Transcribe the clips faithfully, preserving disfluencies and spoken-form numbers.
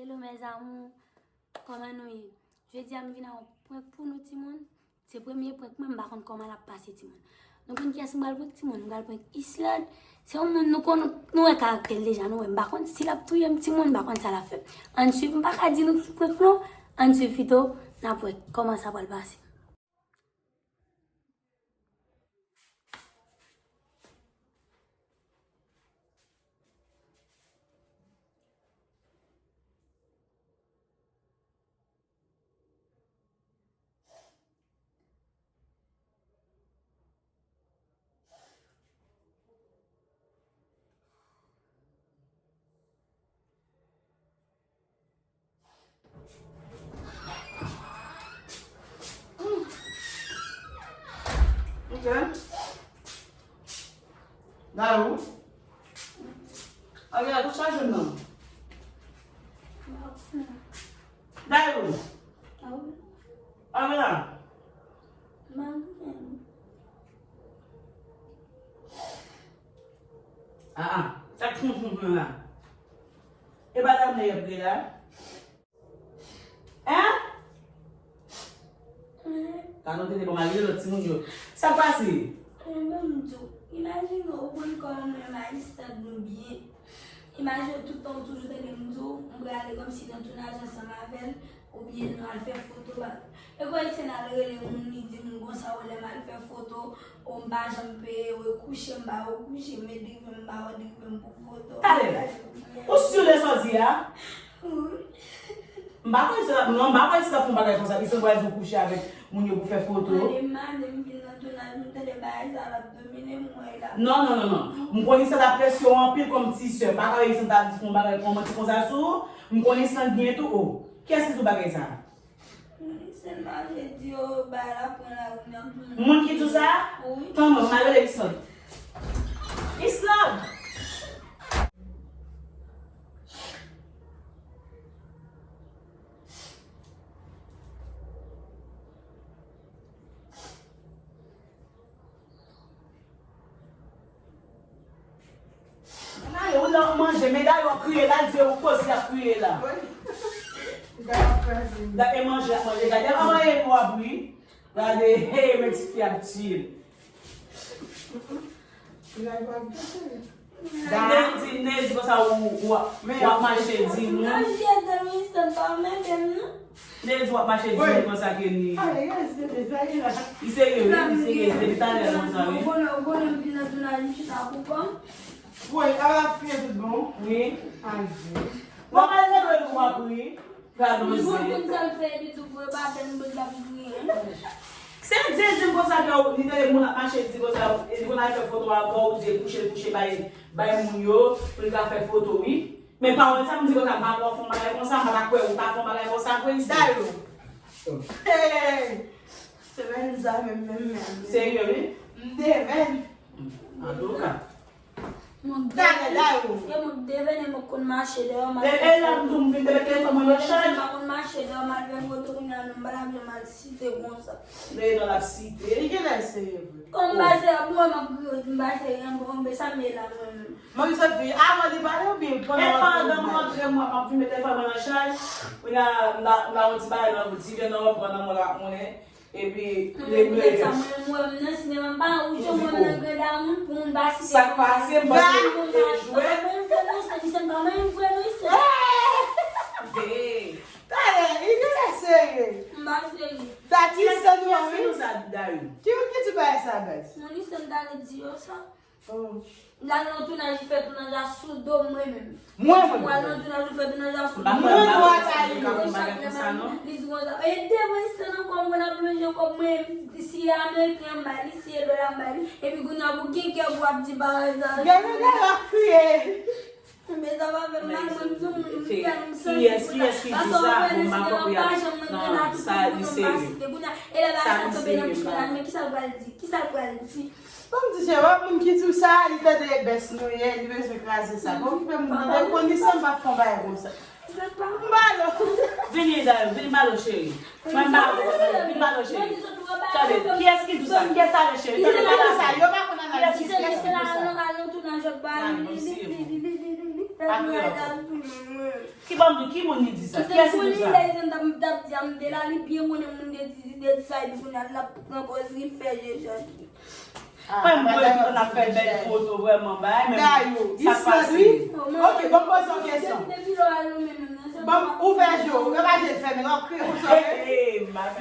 Hello mes amours, kòman nou ye? Jodi a m vin ak yon prank pou nou timoun. Se premye prank mwen, m pa konn kòman l ap pase timoun. Nou konn kiyès m pral prank timoun? M pral prank Islande. Se yon moun nou konn, nou wè karaktè l deja, nou wè m pa konn si l ap touye m timoun, m pa konn sa l ap fè m. Ann swiv, m pa ka di nou ki prank non. Ann swiv pito, n ap wè kòman sa pral pase. Ok. Dayou. Anmè, tout sa jwenn nan. Dayou. Anmè la. Ah, ah. Sa k fon fon fon la. E pa dam nan y ap gen la. Hein? Ka nou tete bon malgre lòt timoun yo. Sa k pase? Mwen menm m di w, imajine w konn kòman mwen menm a Islande nou byen. Imajine w tout tan w toujou tande m di w, m prale kòmsi nan tounaj ansanm avè l, oubyen nou al fè foto ba. E kòmsi n al rele moun, li di moun konsa, w lè m al fè foto, o m pa janm peye, w kouche, m ba w kouche, m met drive, m ba w drive, m pou foto. Talè, ou si de sa w di a? Wi. M pa kwè se, non, m pa kwè se t ap fè yon bagay konsa. Islande pral di w kouche avèk moun yo pou fè foto. Mande, mande, m vin nan tounaj, m tande bagay sa l ap domine m, mwen la. Non, non, non, non. M konn Islande apresye w anpil kòm ti sè. M pa kwè Islande ta di fè yon bagay kòm manti konsa sou ou. M konn Islande byen tou. Oh. Kiyès ki di w bagay sa? Moun ki di w sa? Wi. Tann mwen, m al rele Islande. Islande! Ou la w manje, men Dayou ap kriye la, l di yon koze ap kriye la. Gade manje ap manje, gade anyen nou ap ri. Gade, hey, men ti fi ap di. Nèl di, Nèl di konsa ou, ou, ou ap mache di moun. Nèl di w ap mache di moun konsa ke li. Li serye, wi, li serye. Depi talè konsa, wi. Ou konnen, ou konnen m vin nan tounaj, m chita pou kò m. Wi, a la fè tout bon. Wi. Adye. Bon, malgre nou ap ri. Gad yon zen. Moun konn sa l fè, li tou vre, pa tèl moun ap ri. Se di, di m konsa ke li tande moun ap mache di konsa, li konn al fè foto avè w, ou di kouche l kouche bay, bay moun yo, pou li ka fè foto, wi. Men pawòl sa, m di konsa, m pa kwè w fè yon bagay konsa, m pa ta kwè ou ta fè yon bagay konsa vre, isi. Dayou. Hey! Se menm sa, menm, menm, menm. Serye, wi? M te menm. Antouka. Talè, Dayou. E mwen k devèn, e mwen k konn mache dèyè w, m al fè foto. E la m di w m vin te met telefòn mwen nan chaj. M pa konn mache dèyè w, m al fè foto, kounye a non m pa t ap janm al site konsa. Dèyè non l ap site. Li genlè serye vre. Kòm m pa serye, pou mwen m ap griye w di m pa serye, bon, ben sa m ye la mwen menm. Mwen m sot vini, avan li pale oubyen pandan w ap vin? E pandan m rantre, mwen m ap vin met telefòn mwen nan chaj, kounye a m ta, m ta yon ti bagay nan bouch, ti vyann nan w ap pran nan mwen la, konnen. Epi, mwen, lè mwen, mwen, mwen, nan sinema, m pa, ou jwenn mwen nan granda moun, pou moun pa site. Sa k pase, m panse e jwèt. Mwen, mwen, mwen, mwen, mwen, mwen, mwen, mwen, mwen. Talè, li genlè serye. M pa serye. Dati sa nou an, wi. Ki, ki ti bagay sa, guys? Moun isan ta di yo sa. Oh. L al nan tounaj, li fè tounaj la sou do m, mwen menm. Mwen, mwen. Ou al nan tounaj, ou fè tounaj la sou do m. Mwen, mwen, mwen, mwen, li di konsa, e devan Islande ankò, mwen ap lonje kò m, mwen, si e ameriken an m bay li, si e dola m bay li, epi kounye a pou gen kè pou ap di bagay sa. Gade, gade, l ap kriye. Men sa pa fè m mal, mwen, m di w, mwen, m fè m santi. Kiyès, kiyès ki di sa? Bon, m pa konprann. Nan, sa, li serye. Kounye a, e lè bagay sa tonbe nan bouch mwen la, men kisa l pral di? Kisa l pral di? Ban m di, se wè moun ki di w sa, li tande bès nou ye, li bezwen kraze sa. Bon, okipe m, m tande konnen sa, m pa fè yon bagay konsa. M ba l. Vini, Dayou, vin ba l, cheri. Mwen m ba l, vin ba l, cheri. Tande, kiyès ki di w sa? Kiyès talè, cheri? Tande, kiyès ki di w sa? Yo pa konn analize, kiyès ki di w sa? Ki ban m di, ki moun li di sa? Kiyès ki di sa? Lè Isan t ap, t ap di a, m te la, li byen konnen moun te di, te di sa, epi kounye a l ap pran pòz li, l fè je jòj li. Mwen, m wè tout moun ap fè bèl foto, vrèman, bay, men Dayou, sa Isan, pase. Wi. Ok, ban m poze yon kesyon. Depi lè w al nan men menm nan, se Ban m ouvè je w, yo pa je fèmen, lè w ap kriye konsa.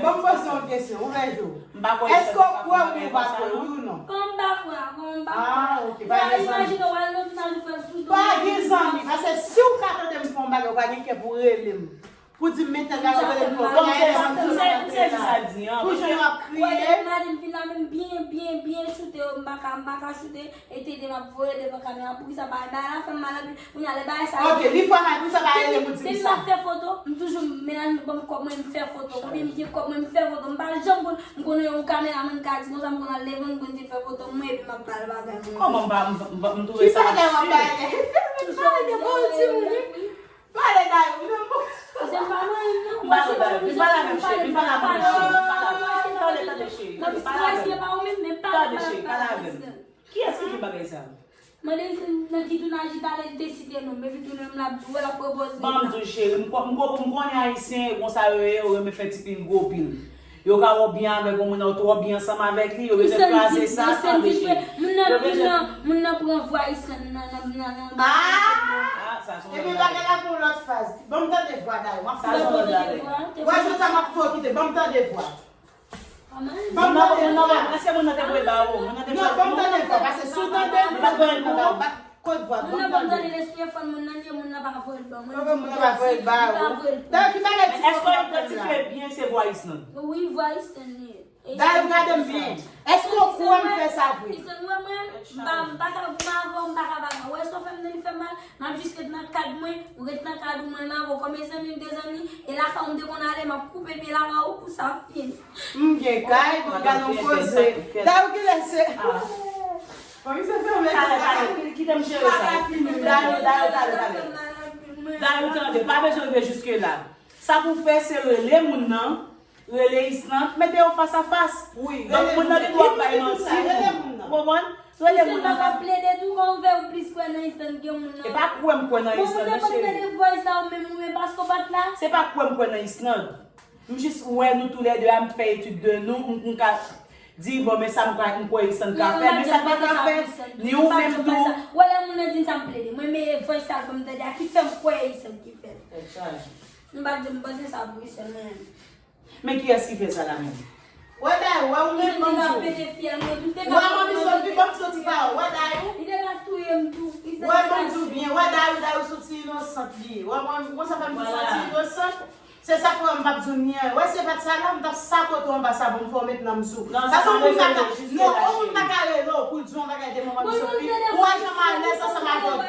Ban m poze yon kesyon, ouvè je w. Èske w kwè oubyen w pa kwè, wi ou non? Kòman m pa kwè a? Kòman m pa kwè a? Ah, ok, pa gen zanmi. Imajine w al lopital ou fè sou do. Pa gen zanmi, paske si w ka tande m fè yon bagay, ou pa gen kè pou w rele m. Pou di m men tèl bagay, ou rele m fè yon bagay. Ou sezi sa l di an. Pou di w ap kriye. Maten m vin la menm byen, byen, byen choute, m pa ka, m pa ka choute. E tete m ap voye devan kamera. Poukisa bagay, bagay la fè m mal anpil. Kounye a lè bagay sa. Ok, li fè mal, poukisa pa rele m pou di m sa? Depi m ap fè foto, m toujou, mennaj mwen ban m kòb mwen, m fè foto. Oubyen m gen kòb mwen, m fè foto. M pa janm konn, m konnen yon kameramann ka di konsa, m konn al devan l pou m te fè foto mwen, epi m ap ba l bagay mwen. Kòman m pa, m, m, m twouve sa ap swiv. Ki bagay w ap pale? Pale de bon timoun, wi. Pale Dayou, m menm pou. Koze m pa nan yon non. M pa nan Dayou, vin pale avè m, cheri, vin pale avè m, cheri, vin pale avè m. Tande, tande, cheri, tande, pale avè m. Tande, cheri, pale avè m. Kiyès ki di w bagay sa? Mande nan ki tounaj li t ale, li te site non m, epi tounen m l ap di w, l ap pran pòz li. Ban m di w, cheri, m ko-, m ko-, m konnen Ayisyen, e konsa yo ye, yo renmen fè ti pil gwo pil. Yo ka wè w byen avèk yon moun, ou twò byen ansanm avèk li, yo bezwen kraze sa, tande, cheri. Moun nan, moun nan, moun nan pran vwa Isan nan, nan, nan, nan. Ah! Epi bagay la pou lòt faz. Ban m tande vwa Dayou, m ap fè yon lòt bagay. Wè, jodi a m ap fè w kite, ban m tande vwa. Ban m tande vwa. Èske moun nan te voye ba ou? Moun nan te voye ba ou? Non, ban m tande vwa, paske si w tande, li pa t voye l ba ou. Kot vwa? Moun nan ban m tande lespri fò moun nan ye, moun nan pa voye l ban mwen. Moun nan pa voye l ba ou. Dayou, ki bagay ti fò ap fè la? Èske w idantifye byen se vwa Isan? Wi, vwa Isan li ye. Dayou, gade m byen. Èske w kwè m fè sa vre? Isan, wè mwen, m pa, m pa ka goumen avè w, m pa ka bagay. Wè sa w fè m nan, li fè m mal. M ap jis ret nan kad mwen, ou ret nan kad ou, mwen menm avè w kòm zanmi, m te zanmi. E lakay ou m te konn ale, m ap koupe pye lakay ou pou sa fini. M gen kay, bon, gade yon koze. Dayou, kilè se? Bon, misye fèmen. Talè, talè, ki-, kite m jere sa. Dayou, Dayou, talè, talè. Dayou, tande, pa bezwen rive jiske la. Sa pou w fè, se rele moun nan, rele Isan, mete yo fas a fas. Wi, donk, moun nan gen dwa bay manti tou. Ou konprann? Rele moun nan. Isan pa plede tou, kan w vè ou plis kwè nan Isan ke moun nan. E pa kwè m kwè nan Isan, non, cheri. Bon, moun nan pa t mete vwa Isan ou menm, ou menm, paske w pa t la. Se pa kwè m kwè nan Isan. M jis wè nou toulède a, m fè etid de nou, m, m ka di, bon, men sa m ka, m kwè Isan ka fè, men sa l pa ka fè, ni ou menm tou. Wè lè moun nan di m sa m plede. Mwen, men vwa Isan pou m tande a, ki fè m kwè Isan ki fè l. Tèt chaje. M pa t di m panse sa pou Isan, men. Men kiyès ki fè sa la menm? Wè Dayou, wè ou menm, ban m di w. Wè, manmi Sophie, ban m soti pawòl. Wè Dayou. Wè, ban m di w byen. Wè Dayou, Dayou soti inosant li ye. Wè, mwen, mwen sa fè m soti inosant. Se sa k fè m p ap di w nyen. Wè, si se pa t sa la, m t ap sapote w anba sa, bon, m fè w met nanm sou. Paske yon moun pa ka, non, yon moun pa ka rele w pou l di w yon bagay de manman Sophie. Ou wè jan m alèz ansanm avè w.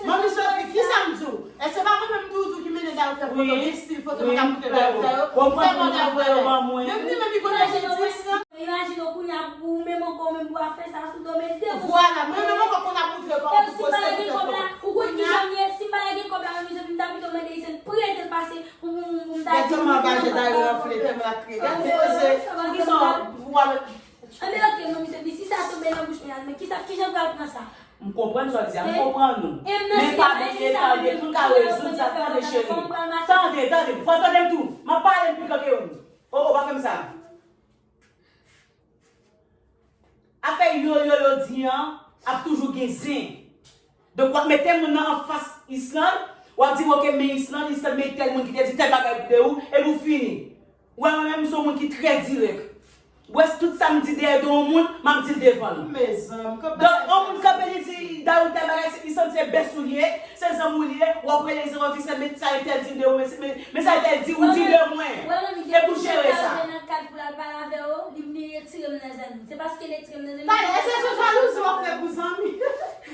Manmi Sophie, kisa m di w? Èske pa mwen menm toujou ki mennen Dayou fè foto, gen stil foto m pa ka moute Dayou fè yo? Fè mwen Dayou fè yo. Menm li menm li konnen jan dis lan. Imajine w kounye a, ou menm ankò, ou menm pou w ap fè sa sou do m, e de. Vwala, mwen menm ankò konn ap montre kòman pou poste pou fè foto. Ou konn kijan m ye, si m pa t gen kòb la, menm jan m ta pito mande Isan prete l pase pou, pou, pou m ta di. Gade kòman anba je Dayou anfle, tèlman l ap kriye. Gade koze. Poukisa w ap, w ap Anben, ok, non, misye di, si sa tonbe nan bouch mwen, men kisa, kijan m pral pran sa? M konprann sa w di a, m konprann ou. Men pa bliye, tande, pou n ka rezoud sa, tande, cheri. Tande, tande, fò w tande m tou. M ap pale m pi fò ke ou. O, o, pa fè m sa. Afè yo, yo, yo di an, ap toujou gen zen. Donk, w ap mete moun nan anfas Islande, w ap di, "Ok, men Islande, Islande, men tèl moun ki te di tèl bagay de ou, epi w fini." Ou wè, mwen menm, m se yon moun ki trè dirèk. Ou wè, tout sa m di dèyè do yon moun, m ap di l devan l. Donk, yon moun kanpe, li di, "Dayou, tèl bagay, se Islande, se bès ou li ye, se zanmi w li ye," w ap rele Islande, w ap di, "Se men sa entèl di de ou, men, men, men sa entèl di ou di de mwen." Epi w jere sa. Nan kad pou l al pale avè w, li vin retire m nan zanmi. Se paske l retire m nan zanmi. Talè, èske se jalouzi w ap fè pou zanmi?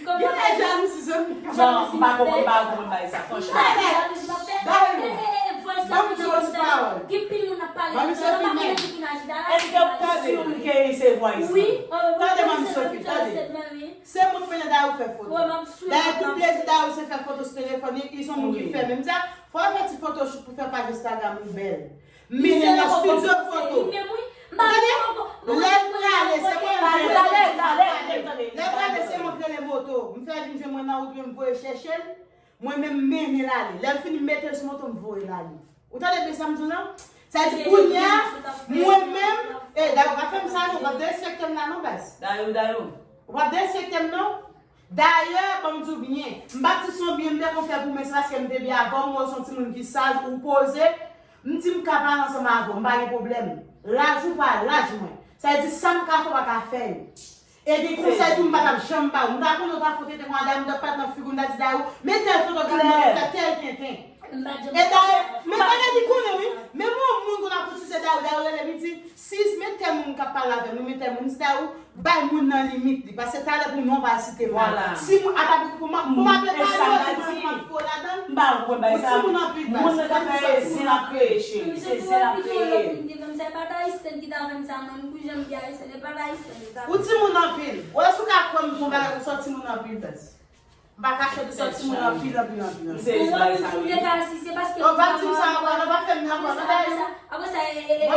Gen de jalouzi zanmi. Non, m pa konprann, m pa konprann bagay sa, franchman. Talè, Dayou, ban m di w yon ti pawòl. Gen pil moun ap pale. Ban m di w yon ti pawòl. Èske w si ke se vwa Islande? Wi. Tande, manmi Sophie, tande. Se moun mennen Dayou fè foto. Dayè, tout plezi Dayou se fè foto sou telefòn li, li se yon moun ki fè menm sa. Fò w fè ti foto pou fè paj Instagram ou bèl. Mennen nan estidyo foto. Li menm wi. Tande? Lè l prale, se mwen k rele. Lè l prale, se mwen k rele moto. M fè l vin jwenn mwen nan wout, m voye chèche l. Mwen menm, m mennen l ale. Lè l fini, m mete l sou moto, m voye l ale. Ou tande byen sa m di w lan? Sa di kounye a, mwen menm, e, dayè, w pa fè m sa, non, w p ap derespekte m la, non, baz. Dayou, dayou. Ou p ap derespekte m, non. Dayè, ban m di w byen, m pa t di se yon byen m te konn fè pou mwen, se paske m te byen avè w, m wè w se yon timoun ki saj, ou poze. M di m ka pale ansanm avè w, m pa gen pwoblèm. Laj ou pa laj mwen. Sa vle di sa m ka fè, w pa ka fè yo. Epi konsèy tou m pa t ap janm ba w. M ta konnen w ta fout tenten konsa, dayè m t ap pale nan figi w, m ta di dayè w, men tèl foto gade, m fè tèl tenten. E dayè, men bagay li konnen wi. Men mwen yon moun konn ap fout si se dayè w, dayè w rele m, li di, sis, men tèl moun k ap pale avè m, men tèl moun, m di dayè w, bay moun nan limit li, paske talè pou non pa site m la. Si moun, ata pou, pou m, pou m aple pale, yo di mwen fò ladan l. M pa konprann bagay sa. Moun nan ka fè zen l ap kreye, cheri. Se zen l ap kreye. Sa e pa Dayisten ki ta fè m sa, mwen, m kou janm di Ayisyen, e pa Dayisten ki ta fè m. Ou timoun anpil. Ou èske ou ka kwè m di yon bagay, ou se yon timoun anpil, baz. M pa kache, ou se yon timoun anpil, anpil, anpil, anpil. M sezi bagay sa, wi. Ou pa di m sa ankò, non, pa fè m nan ankò, non, Dayou. Apre sa, e, e, e,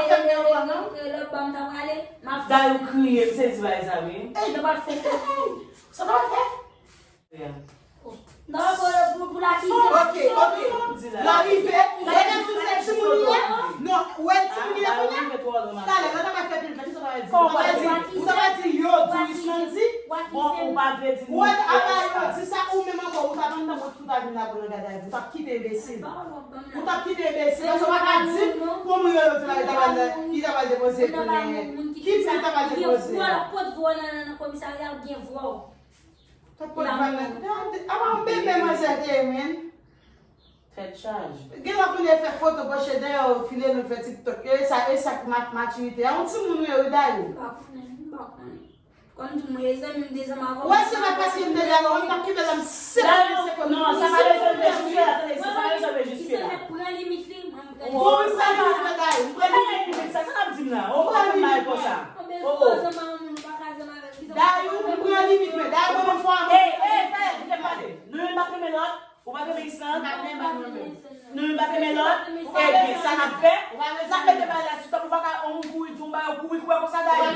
lòt bò m ta prale, m ap fè. Dayou kriye, m sezi bagay sa, wi. Ey, nou pa fè. Sa pa fè. Nan pou, pou, pou l akize m. Ok, ok. L arive, lè gen sou se timoun li ye. Non, ou wè timoun li ye kounye a? Talè, lè w ta pral fè pil pèdi, sa w ta pral di? Ou ta pral di, ou ta pral di yo di Wisson di. Bon, ou pa vle di nou. Ou wè, apa yo di sa, ou menm ankò, ou t ap anndan bòt pou ta vin la pou nan gade avè w, ou t ap kite enbesil. Ou t ap kite enbesil, paske w pa ka di, pou moun yo, yo di la, li ta pral, li ta pral depoze plent. Ki di li ta pral depoze a? Pot vwa nan, nan, nan komisarya, gen vwa. Tèt pot vwa nan. Apa yon bebe manzè te ye, menn. Tèt chaje. Gen lè kounye fè foto poche dèyè yo file nou fè TikTok yo. E sa, e sa k mat-, matirite a. Yon timoun ou ye wi, Dayou. M pa konnen, m pa konnen. Kòm di mwen, e zanmi m, de zanmi avè w. Wè, se pa paske m te dèyè w, m t ap kenbe la, m sekonnen, sekonnen. Non, sa pa rezon de jis la, tande, sa pa rezon de jis la. Pran limit li, mwen, m pran limit. Bon, sa pa, Dayou, m pran limit mwen. Sa, sa n ap di m la? Ou pa fè bagay konsa. Dayou, m pran limit mwen. Dayou, mwen fò a mwen. Ey, ey, Dayou, kite pale. Nou youn pa t renmen lòt. Ou pa t renmen Islande. Nou youn pa t renmen lòt. Ebyen, sa n ap fè? N ap mete bagay la sou tap. Ou pa ka, yon moun kouri di yon bagay, ou kouri kwè konsa, Dayou.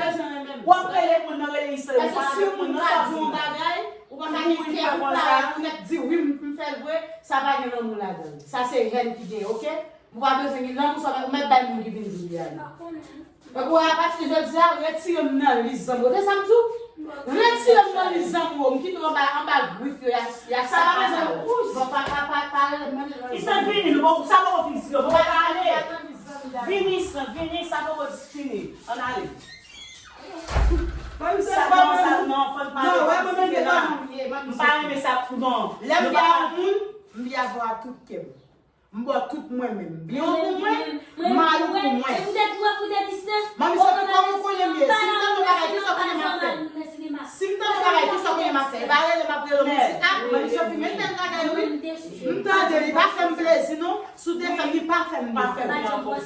W ap rele moun nan, rele Islande. Ou pa rele moun nan, sa di yon bagay, ou pa ka gen kè pou pale, pou nèk di wi, m, m fè l vre, sa pa gen lanmou ladan l. Sa se hèn ki gen, oke? Ou pa bezwen gen lanmou, sa ou mèt bay moun ki vin di w li a. Tankou a pati jodi a, retire m nan lis zanmi w. Tande sa m di w? Retire m nan lis zanmi w. M kite w anba, anba grif yo, y a, y a sa pa sa yo. Bon, pa, pa, pa, pa rele m nan lis zanmi w. Islande vini, nou poko, sa poko fin, si yo poko ale. Vini, Islande, vini, sa poko fini. Ann ale. Sa non, sa non, fò n pa ale. M pa renmen sa, non. Lè m gen yon moun, m gen avè w a tout kè m. M ba w tout mwen menm. Byen w pou mwen, mal ou pou mwen. Manmi Sofi, kòman w konnen m ye? Si m tande yon bagay, kisa w konnen m ap fè? Si m tande yon bagay, kisa w konnen m ap fè? E pa rele m ap rele w, m di, a, Manmi Sofi, men tèl bagay wi. M tande, li pa fè m plezi non. Si w te fè m, li pa fè m, li fè m.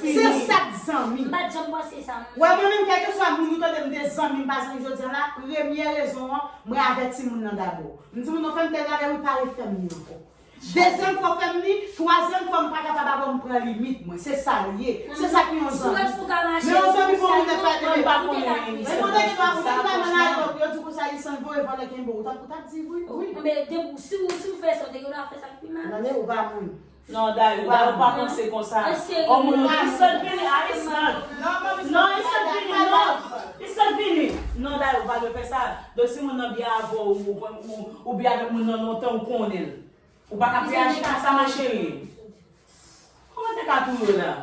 Se sa k zanmi. Wè, mwen menm, kèlkeswa moun ou tande m te zanmi, m pa zanmi jodi a la, premye rezon an, mwen avèti moun nan dabò. M di moun nan fè m tèl bagay, wi, pa refè m li ankò. Dezyèm fwa w fè m li, twazyèm fwa m pa kapab avè w, m pran limit mwen. Se sa l ye. Se sa ki yon zanmi. Men yon zanmi pou moun nèg pa te. Mwen pa konnen. Men mwen te gen dwa pou tout la nan lari yo, yo di konsa, Islande voye vòlè kenbe w. Ou t ap, ou t ap di wi, wi. Bon, men depi si w, si w fè sa, w te gen dwa fè sa k pi mal. Non, men ou pa moun. Non, Dayou, Dayou pa panse konsa. Yon moun, Islande vini, a Islande. Non, Islande vini, non. Islande vini. Non, Dayou, ou pa dwe fè sa. Donk, si moun nan byen avè w, ou, ou, ou byen avèk moun nan lontan, ou konnen l. Ou pa ka reyaji konsa, ma chérie. Kòman te ka touye w la?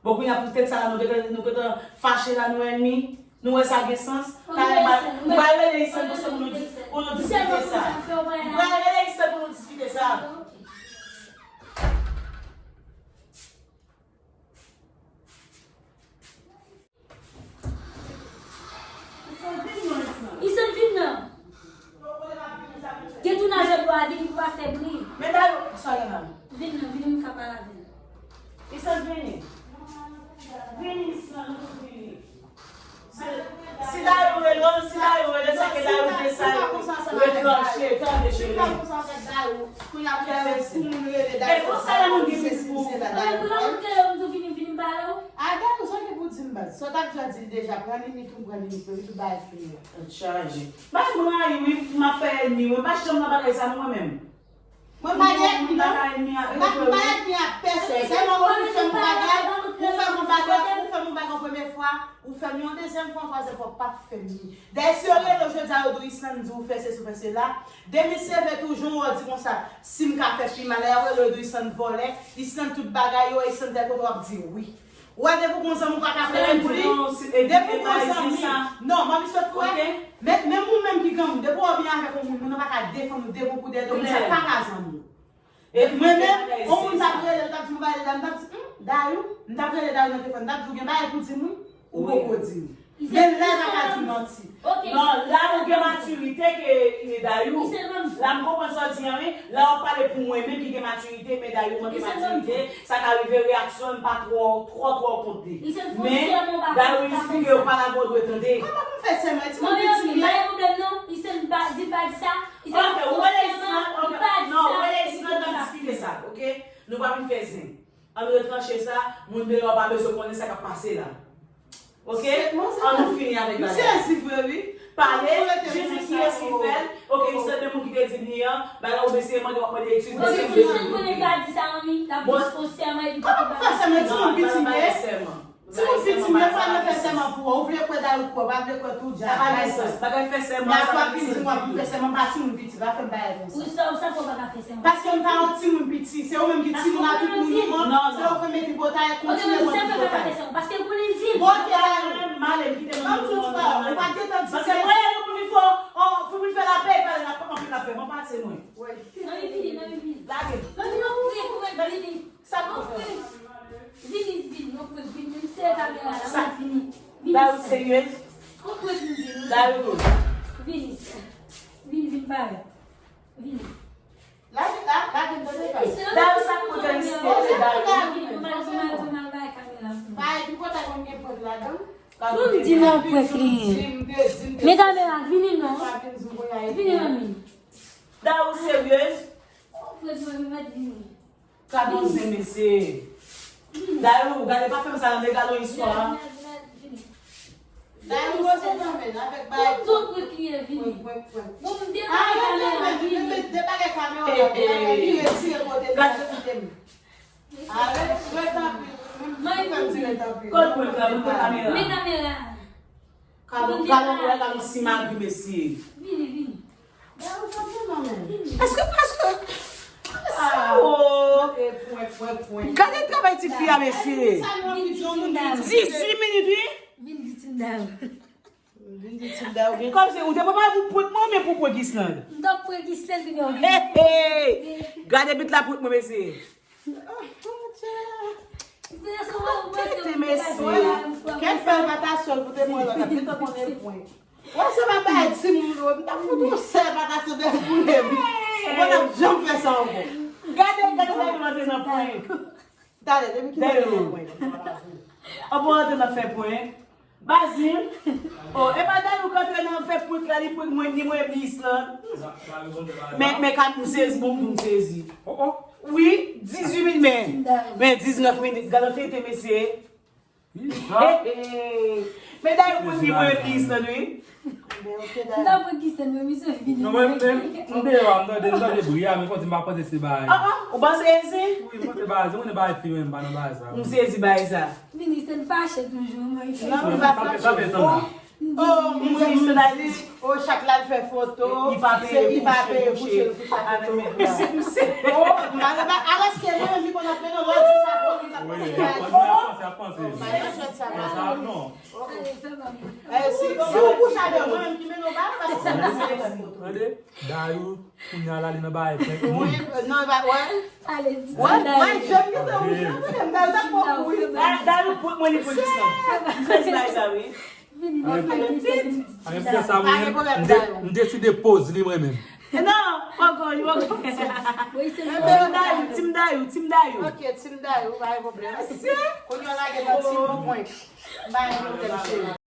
Bon, kounye a pou tèt sa la, nou gentan, nou gentan fache la, nou ènmi. Nou wè sa gen sans. Talè m pa, m pa rele Islande pou se pou nou dis-, pou nou diskite sa. M pa rele Islande pou nou diskite sa. Isan, vin nan. Gen tounaj yo dwe a vini pou pa fè bri. Men Dayou, sa gen la? Vin nan, vini m ka pale avè l. Isan, vini. Vini, Isan, vini. Si, si Dayou rele, si Dayou rele, se ke Dayou te sa retranche, tande cheri. E konsa lè moun gen pou, pou, pou lè moun rele m tou vini, vini m pale w. A, Dayou, sa gen pou di m, baz? Sa w t ap di a di. Deja, pran limit ou, pran limit mwen, wi, tout bagay fini la. Tèt chaje. Bay mwen rayi, wi, m ap fè ènmi, wi, m pa janm nan bagay sa, non, mwen menm. Mwen pa gen ènmi, non. M pa gen ènmi a, m pa, m pa gen ènmi a pèsonn. Sèlman ou fè m yon bagay, ou fè m yon bagay, ou fè m yon bagay yon premye fwa, ou fè m yon dezyèm fwa, yon twazyèm fwa, ou p ap fè m li. Dayè, si yo rele w jodi a, yo di w Islande di w fè sesi, ou fè sela. Demen se vre toujou, ou di konsa, si m ka fè pi mal, lè y ap rele w, yo di w Islande vòlè, Islande tout bagay yo, Islande tèl kote, w ap di wi. Ou wè depi w gon zanmi ou pa ka pale pou li. Depi w gon zanmi. Non, manmi sot fou. Men, menm ou menm ki granmoun, depi w byen avèk yon moun, moun nan pa ka defann ou devan ou, dèyè do, moun sa pa ka zanmi w. Mwen menm, yon moun t ap rele, l t ap di m bagay, m t ap di, hmm, Dayou, m t ap rele Dayou nan telefòn, m t ap di w gen bagay pou di m wi, ou poko di m. Men la pa ka di manti. Non, la ou gen matirite ke e Dayou. La m konprann sa w di an wi. La w ap pale pou mwen menm ki gen matirite, men Dayou manke matirite. Sa ka rive reyaksyon m pa twò, twò, twò konte. Men Dayou esplike yo pale avè w dwe tande. Kòman pou m fè sèman? Ti moun piti m ye. Pa gen pwoblèm non. Islande pa di, pa di sa. Islande pa di sa. Non, rele Islande, n ap diskite sa, oke? Nou pa vin fè zen. Ann retranche sa, moun deyò pa bezwen konnen sa k ap pase la. Oke? Ann nou fini avèk bagay la. M sezi vre wi. Pale, Jezi kiyès ki fè l. Oke, se de moun ki te di m li an, bagay ou eseye mande, w ap mande eskiz. Bon, si moun pa di sa, manmi, l ap jis fè sèman epi tout bagay. Kòman pou fè sèman? Ti moun piti m ye. Ti moun piti m ye, fò l fè sèman pou ou. Ou vle kwè Dayou kwè, ou pa vle kwè tou, djab. Sa pa gen sans. Bagay fè sèman, sa pa gen sans. Lè w ap vin di m w ap vin fè sèman, pa ti moun piti, pa fè m bagay konsa. Ou sa, ou sa fè w pa ka fè sèman? Paske m pa yon timoun piti, se ou menm ki timoun a tout moun, non, se ou k mete botay, kontinye mete botay. Paske pou li di. Bon, ok, Dayou. Ban m di w ti bagay, ou pa t gentan di. Paske mwen, lè nou pou vin fè, oh, pou vin fè lapè, pale la, anpil lapè, ban m pase mwen. Nan vini, nan vini. Lage. Nan vini, nan vini. Sa k pou fè? Vini, vini, non, vini, vini, se kamera la, vini, vini. Dayou serye? Dayou. Vini, vini, vini, parèt. Vini. Lage, la, lage m tande. Dayou, sa k pou fè? Dayou. Ba epi pòtay konn gen prank ladan. Pou m di non prank li ye. Men kamera, vini non. Vini, manmi. Dayou serye? Prank mwen, mwen vini. Gade yon zen mesye. Dayou, gade pa fè m sa nan, men gade yon istwa. Dayou, poze nan men l avèk bagay. Tout prank li ye vini. Bon, m degaje kamera, vini. Debake kamera la, debake li retire kote l, kite m. Arèt, rete anpil. Menm si fè m di rete anpil. Kot prank la, kot kamera? Men kamera. Kalon, kalon, wè kalon simagri mesye. Vini, vini. Èske, èske, oh. Gade travay ti fi a, mesye. Dizuit minit, wi. Vin di Tim Dayou. Vin di Tim Dayou. Kòmsi ou te prepare pou prank mwen, men pou prank Islande. M t ap prank Islande, vini. Hey, hey. Gade bit la prank mwen, mesye. Tete mesye. Kèk fè patasòl pou te mwen lòt la, te konn e pwen. Wè se pa bay timoun yo, m ta fout ou sè patasòl de boule m. Mwen n ap janm fè sa ankò. Gade, gade, gade, mwen te nan pwen. Talè, depi ki mwen te nan pwen. Anpwen antre nan fè pwen. Bazin. Oh, e pa Dayou k antre nan fè prank la, li prank mwen, ni mwen, ni Islande. Men, men, ka m sezi, bon, m sezi. Oh, oh. Wi, dizuit minit, men, men diznèf minit. Gade tete, mesye. Hey, hey. Men Dayou prank ni mwen, ni Islande, wi. M ta prank Islande, men misye vini. Non, mwen, men, m deyò, m tande, m tande bri a, men konn di m pa panse se bagay. Ah, ah, ou panse se? Wi, m panse bagay, se mwen bagay fi, men m pa nan bagay sa. M sezi bagay sa. Ministè n fache toujou, mwen. Non, non, pa fache. Oh, mwen, mwen di, oh, chak la l fè foto, li pa peye kouche, kouche, kouche avèk men kouche. Oh, alòske mwen menm li konn ap mennen lòt di sa pou li pa panse bagay. Oh, pa nan chèt sa, pa non. Eh, si, si ou kouche avèk mwen menm ki mennen w ba, paske se mwen ki fè foto. Tande, Dayou. Kounye a la li nan bagay fèt moun. Wi, nan bagay, wè. Wè, wè, jèn ki te wouj nan mwen, m ta sa pran kou wi. Dayou prank mwen, li prank Islande. M sezi bagay sa, wi. Anyen pou fè sa, mwen, m de-, m deside poz li, mwen menm. Non, poko, li poko. Tim Dayou, Tim Dayou, Tim Dayou. Ok, Tim Dayou, pa gen pwoblèm. Kounye a lage nan Tim bon prank. Pa gen pwoblèm, cheri.